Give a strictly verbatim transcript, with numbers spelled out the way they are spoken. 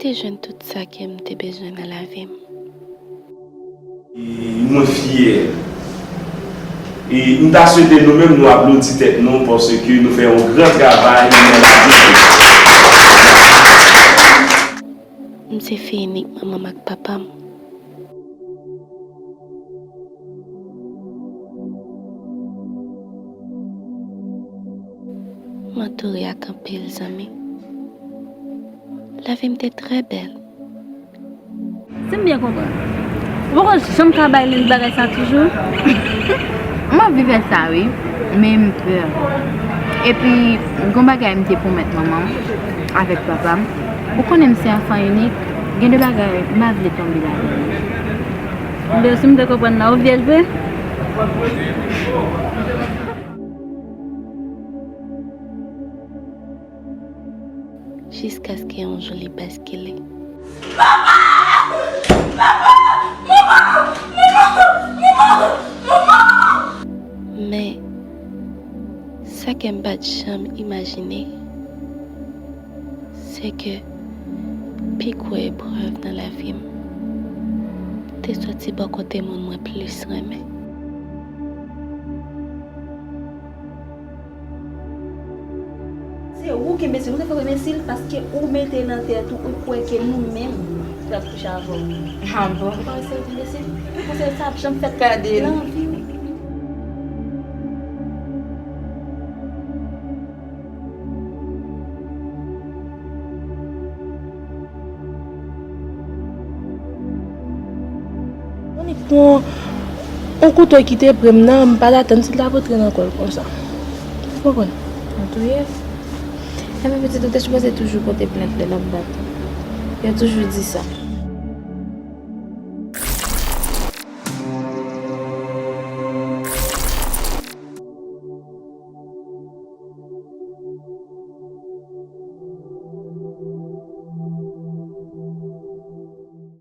te jwenn tout sa ke m te bezwen nan lavi m. E mwen fyè. E m ta swete nou menm nou aplodi tèt nou paske nou fè yon gran travay nan lavi nou. M se fi inik manman m ak papa m. M antoure ak anpil zanmi. Lavi m te trè bèl. Si m byen konprann, ou poko janm ka bay Lynn bagay sa toujou? M anvi fè sa wi, men m pè. Epi, gon bagay m te pwomèt manman m avèk papa m. Ou konnen m se anfan inik, gen de bagay m pa vle tonbe ladan yo. Ebyen, si m te konprann la, ou vye l vre? Jiskaske yon jou li baskile. Men, sa ke m pa t janm imajine, se ke pi gwo eprèv nan lavi m te soti bò kote moun mwen plis renmen. Se ou ki enbesil, ou te fòk enbesil paske ou mete nan tèt ou, ou kwè ke nou menm pral kouche avè w. Ah bon? Ou pa wè se ou ki enbesil? Ou panse sa ap janm fèt nan vi w? Annik pran yon kouto ki te pre m nan, m pa t atann si l t ap rantre nan kò l konsa. Ou konprann? Ou touye l. Enben pitit, ou te sipoze toujou pote plent lè l ap bat. Yo toujou di sa.